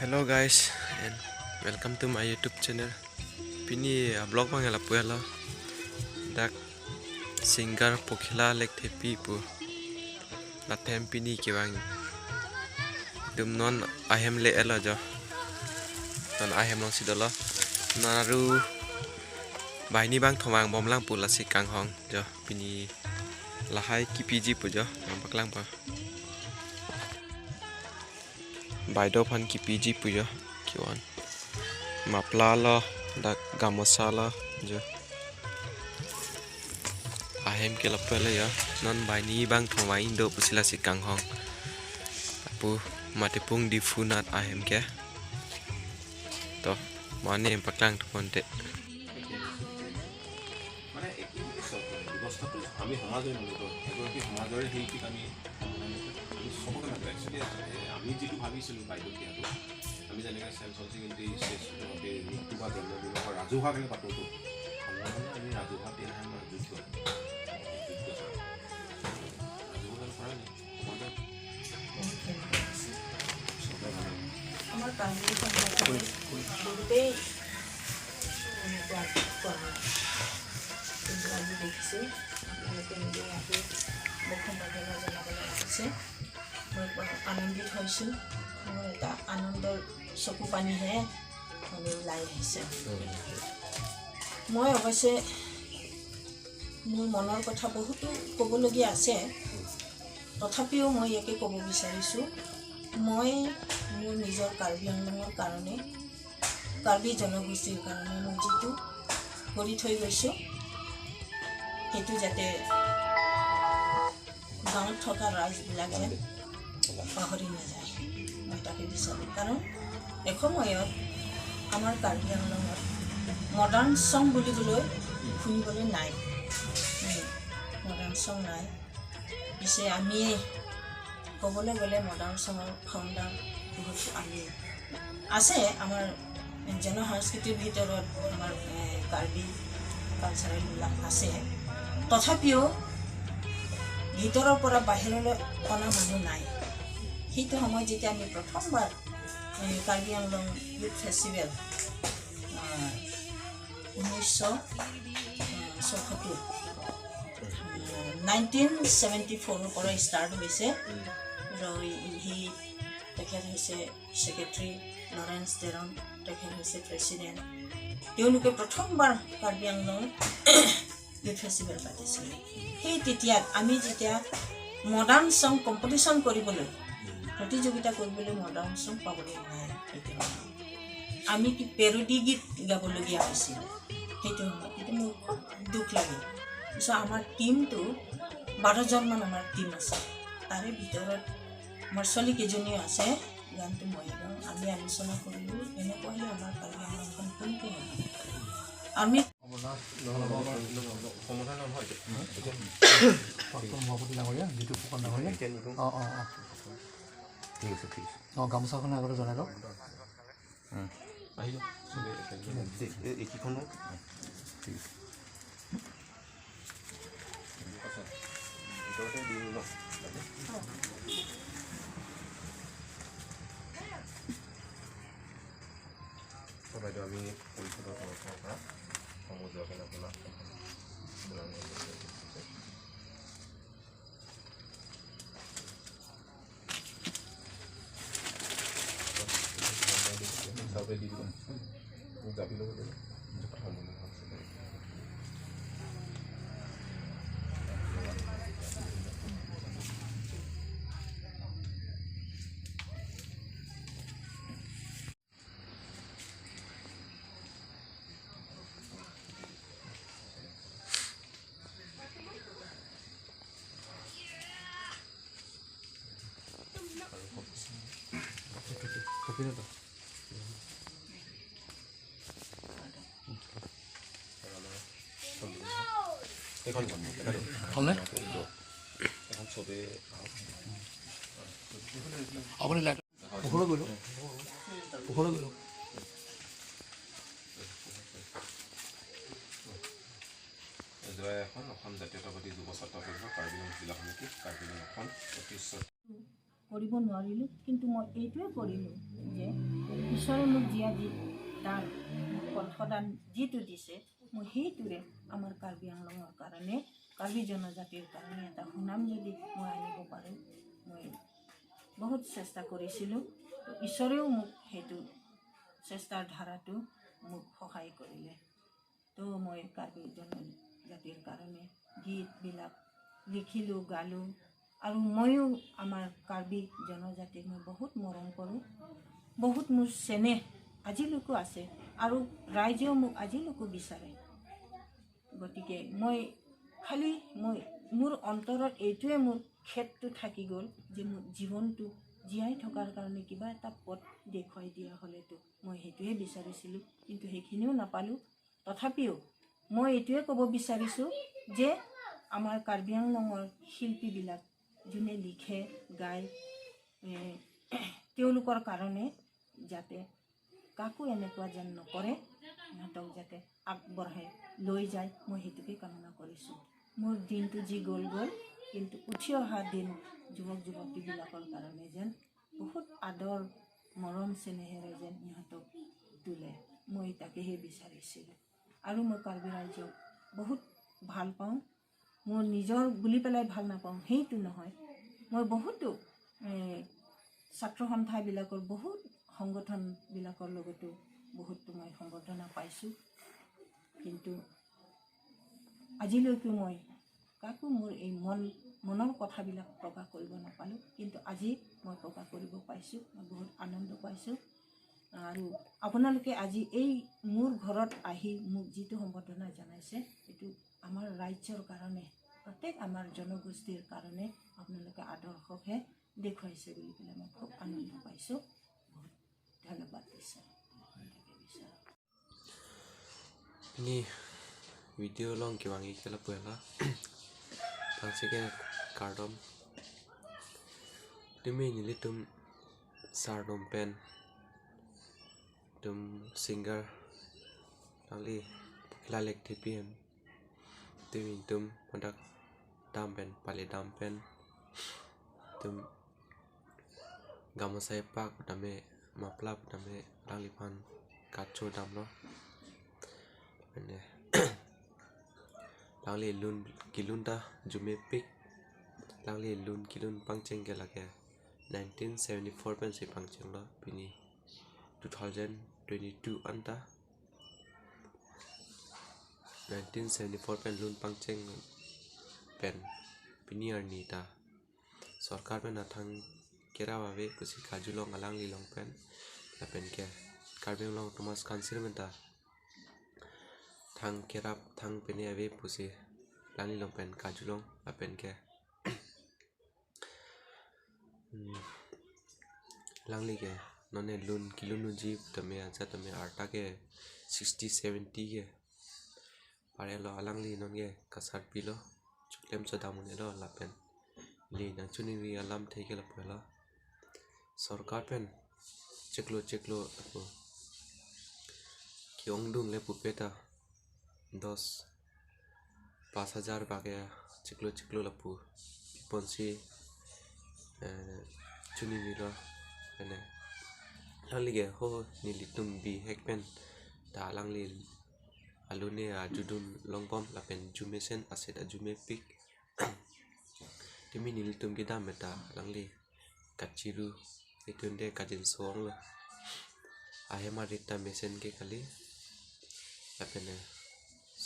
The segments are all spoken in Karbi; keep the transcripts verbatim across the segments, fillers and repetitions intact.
Hello guys, and welcome to my YouTube channel. Pini a vlog abang lapu helo. Dak singer Pokhila Lekthepi pu. Latum pini kevang atum non ahem le-etlo jo. Non ahem alongsi dolo. Non aru banghini bangthrok vangbomlang pu lasi kanghong jo. Pini lahai kipiji pu jo. Nangpaklangpo. Baideo aphan kipiji pu jo, kevan. Muffler lo, dak gamosa lo jo. Ahem ke lapu helo jo. Non banghini bangthrok vang-ik do pusi lasi kanghong. Lapu mate pung Diphu nat ahem ke. To, mane paklang thuponte. মানে একো বুলি চাওক, ব্যৱস্থাটো আমি সমাজৰ মূলত, এগৰাকী সমাজৰে শিল্পীক আমি, আমি চবকে মাতিব। একচুৱেলি, এ, আমি যিটো ভাবিছিলোঁ বাইদেউ দিয়াটো, আমি যেনেকৈ চেল চলচিং এণ্টি ষ্টেজটো মৃত্যু বা জন্মদিনৰ পৰা ৰাজহুৱাকৈ পাতোঁতো, সম্ভাৱনা আমি ৰাজহুৱা দিয়া নাই, আমাৰ যোগ্য, যোগ্য ছাৰ। ৰাজহুৱাকৈ কৰা নাই। আমাৰ কাৰ্বি সমাজত বহুতেই এনেকুৱা কোৱা হয়। কিন্তু আজি দেখিছোঁ, আপোনালোকে নিজে আহি মোক সম্বৰ্ধনা জনাবলৈ আহিছে। মই বৰ আনন্দিত হৈছোঁ। মোৰ এটা আনন্দৰ চকু পানীহে মানে ওলাই আহিছে। মই অৱশ্যে মোৰ মনৰ কথা বহুতো ক'বলগীয়া আছে, তথাপিও মই ইয়াকে ক'ব বিচাৰিছোঁ, মই মোৰ নিজৰ কাৰ্বি আংলঙৰ কাৰণে, কাৰ্বি জনগোষ্ঠীৰ কাৰণে মই যিটো কৰি থৈ গৈছোঁ, সেইটো যাতে গাঁৱত থকা ৰাইজবিলাক যেন পাহৰি নাযায়, মই তাকে বিচাৰোঁ। কাৰণ এসময়ত আমাৰ কাৰ্বি আংলঙত মডাৰ্ণ ছং বুলিবলৈ শুনিবলৈ নাই, মডাৰ্ণ ছং নাই। পিছে আমি ক'বলৈ গ'লে মডাৰ্ণ ছঙৰ ফাউণ্ডাৰ বহুত আমি আছে, আমাৰ জনসাংস্কৃতিৰ ভিতৰত আমাৰ, এ, কাৰ্বি কালচাৰেলবিলাক আছে, তথাপিও ভিতৰৰ পৰা বাহিৰলৈ অনা মানুহ নাই। সেইটো সময়ত যেতিয়া আমি প্ৰথমবাৰ, এ, কাৰ্বি আংলং ইউথ ফেষ্টিভেল, আ, ঊনৈছশ চৌসত্তৰ, নাইনটিন ছেভেণ্টি ফ'ৰৰ পৰা ষ্টাৰ্ট হৈছে। আৰু সি, তেখেত হৈছে ছেক্ৰেটাৰী, লৰেন্স টেৰণ, তেখেত হৈছে প্ৰেচিডেণ্ট। তেওঁলোকে প্ৰথমবাৰ কাৰ্বি আংলং ইউথ ফেষ্টিভেল পাতিছিলে। সেই তেতিয়াত আমি যেতিয়া মডাৰ্ণ ছং কম্পিটিশ্যন কৰিবলৈ, প্ৰতিযোগিতা কৰিবলৈ মডাৰ্ণ ছং পাবলৈ নাই। সেইটো সময়ত আমি কি পেৰডি গীত গাবলগীয়া হৈছিল। সেইটো সময়ত কিন্তু মোৰ খুব দুখ লাগিল। পিছত আমাৰ টিমটো বাৰজনমান আমাৰ টিম আছে, তাৰে ভিতৰত আমাৰ ছোৱালী কেইজনীও আছে। গানটো মই গাওঁ, আমি আলোচনা কৰিলোঁ, এনেকুৱা হ'লে আমাৰ কাৰ্বি আংলংখন কোনটো হ'ব? আমি সমাধান নহয়, এইটো। প্ৰাক্তন সভাপতি ডাঙৰীয়া, জিতু ফুকন ডাঙৰীয়া। এতিয়া নিদিওঁ। অ, অ, অ। ঠিক আছে, ঠিক আছে। অ, গামোচাখন আগতে জনাই লওক। উম। আহি যাওক। চবে একেলগে। এই, এই, এইকেইখনো। ঠিক আছে। ভিতৰতে দিম ন? বাইদেউ, আমি পৰিষদৰ তৰফৰ পৰা সমজুৱাকৈ আপোনাক এখন, এখন। হ'লনে? আপুনি লাইট পোহৰ কৰি লওক। পোহৰ কৰি লওক। জয় আসন, অসম জাতীয়তাবাদী যুৱ ছাত্ৰ পৰিষদ, কাৰ্বি আংলং জিলা সমিতি, কাৰ্বি আংলং অসম, অতি শ্ৰদ্ধা। কৰিব নোৱাৰিলোঁ, কিন্তু মই এইটোৱে কৰিলোঁ যে ঈশ্বৰে মোক জীয়া যি দান, মোক কণ্ঠদান যিটো দিছে, মই সেইটোৰে আমাৰ কাৰ্বি আংলঙৰ কাৰণে, কাৰ্বি জনজাতিৰ কাৰণে এটা সুনাম যদি মই আনিব পাৰোঁ, মই বহুত চেষ্টা কৰিছিলোঁ। তো ঈশ্বৰেও মোক সেইটো চেষ্টাৰ ধাৰাটো মোক সহায় কৰিলে। তো মই কাৰ্বি জনজাতিৰ কাৰণে গীতবিলাক লিখিলোঁ, গালোঁ। আৰু ময়ো আমাৰ কাৰ্বি জনজাতিক মই বহুত মৰম কৰোঁ, বহুত মোৰ চেনেহ আজিলৈকো আছে আৰু ৰাইজেও মোক আজিলৈকো বিচাৰে। গতিকে মই খালি মই মোৰ অন্তৰত এইটোৱে মোৰ খেদটো থাকি গ'ল যে মোৰ জীৱনটো জীয়াই থকাৰ কাৰণে কিবা এটা পথ দেখুৱাই দিয়া হ'লেতো মই সেইটোৱে বিচাৰিছিলোঁ, কিন্তু সেইখিনিও নাপালোঁ। তথাপিও মই এইটোৱে ক'ব বিচাৰিছোঁ যে আমাৰ কাৰ্বি আংলঙৰ শিল্পীবিলাক যোনে লিখে, গায়, এ, তেওঁলোকৰ কাৰণে যাতে কাকো এনেকুৱা যেন নকৰে, সিহঁতক যাতে আগবঢ়াই লৈ যায়, মই সেইটোকে কামনা কৰিছোঁ। মোৰ দিনটো যি গ'ল গ'ল, কিন্তু উঠি অহা দিন যুৱক যুৱতীবিলাকৰ কাৰণে যেন বহুত আদৰ, মৰম, চেনেহেৰে যেন সিহঁতক তোলে, মই তাকেহে বিচাৰিছিলোঁ। আৰু মই কাৰ্বি ৰাইজক বহুত ভাল পাওঁ। মোৰ নিজৰ বুলি পেলাই ভাল নাপাওঁ, সেইটো নহয়। মই বহুতো, এ, ছাত্ৰ সন্থাবিলাকৰ বহুত সংগঠনবিলাকৰ লগতো বহুতো মই সম্বৰ্ধনা পাইছোঁ, কিন্তু আজিলৈকে মই কাকো মোৰ এই মন, মনৰ কথাবিলাক প্ৰকাশ কৰিব নাপালোঁ, কিন্তু আজি মই প্ৰকাশ কৰিব পাইছোঁ। মই বহুত আনন্দ পাইছোঁ। আৰু আপোনালোকে আজি এই মোৰ ঘৰত আহি মোক যিটো সম্বৰ্ধনা জনাইছে, এইটো আমাৰ ৰাজ্যৰ কাৰণে, প্ৰত্যেক আমাৰ জনগোষ্ঠীৰ কাৰণে আপোনালোকে আদৰ্শকহে দেখুৱাইছে বুলি পেলাই মই খুব আনন্দ পাইছোঁ। বহুত ধন্যবাদ দিছোঁ। Ini video along kevangji ke lapu helo. Tangsi ke kardom. Tumi nelitum sar dom pen, tum singer, alangli Pukila Lekthe P M. Tumi tum madak dam pen, pale dam pen, tum gamosa epak tame, muffler tame alangliphan kacho damlo. Mane alangli lun kelun ta arjumepik. Alangli lun kelun pangcheng ke lake nineteen seventy-four pensi pangchenglo, pini two thousand twenty-two anta. Nineteen seventy-four pen lun pangcheng pen pini arni ta sorkar pen athang kerap ave pusi karjulong alangli along pen. Lapen ke Karbi Anglong Autonomous Council pen ta thang kerap thang pine ave pusi alangli along pen karjulong, lapen ke, hmm, alangli ke nonne lun kelun unji tame ajat tame arta ke sixty seventy ke parelo, alangli non ke kasarpilo, choklem chodam un-elo lapen neli nangchiningri alamthe ke lapu helo. Sorkar pen chiklo chiklo lapu ke-ongdung le pupe ta dos pas hajar bak ke chiklo chiklo lapu piponsi, eh, chiningrilo. Mane alangli ke ho nelitum bihek pen ta alangli alone arjudun longbom lapen arjumesen aset arjumepik. Tumi nelitum kedam meta alangli kachiru, itum de kajinso onglo. Ahem arit ta mesen ke kali. Lapen, eh,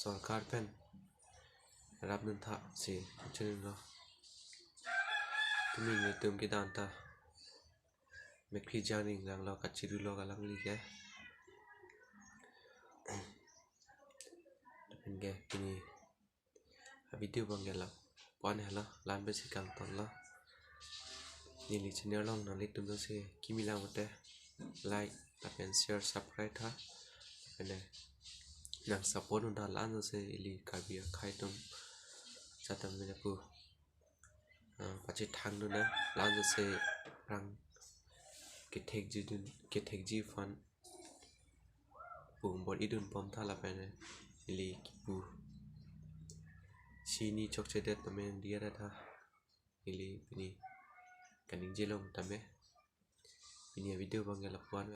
sorkar pen rapnun tha si chinilo. Tumi nelitum kedam ta mekri jang ring janglo, kachirulo alangli ke. Lapen ke pini avideo abang ke lapu-an helo, la-an pensi kangtonlo. Neli channel along nanglitum jongsi kimi lang mate like lapen share, subscribe tha. Lapen nang support un tha, la-an jose ili Karbi akhei atum chatam mena pu ah, pachethang dun na, la-an jose aphrang kethekji dun, kethekji fund pu bor-i dun bom tha. Lapen ili kipu isi ni chokchedet tame diya tha. Ili pini kaningje long tame, pini video abang ke lapu-an.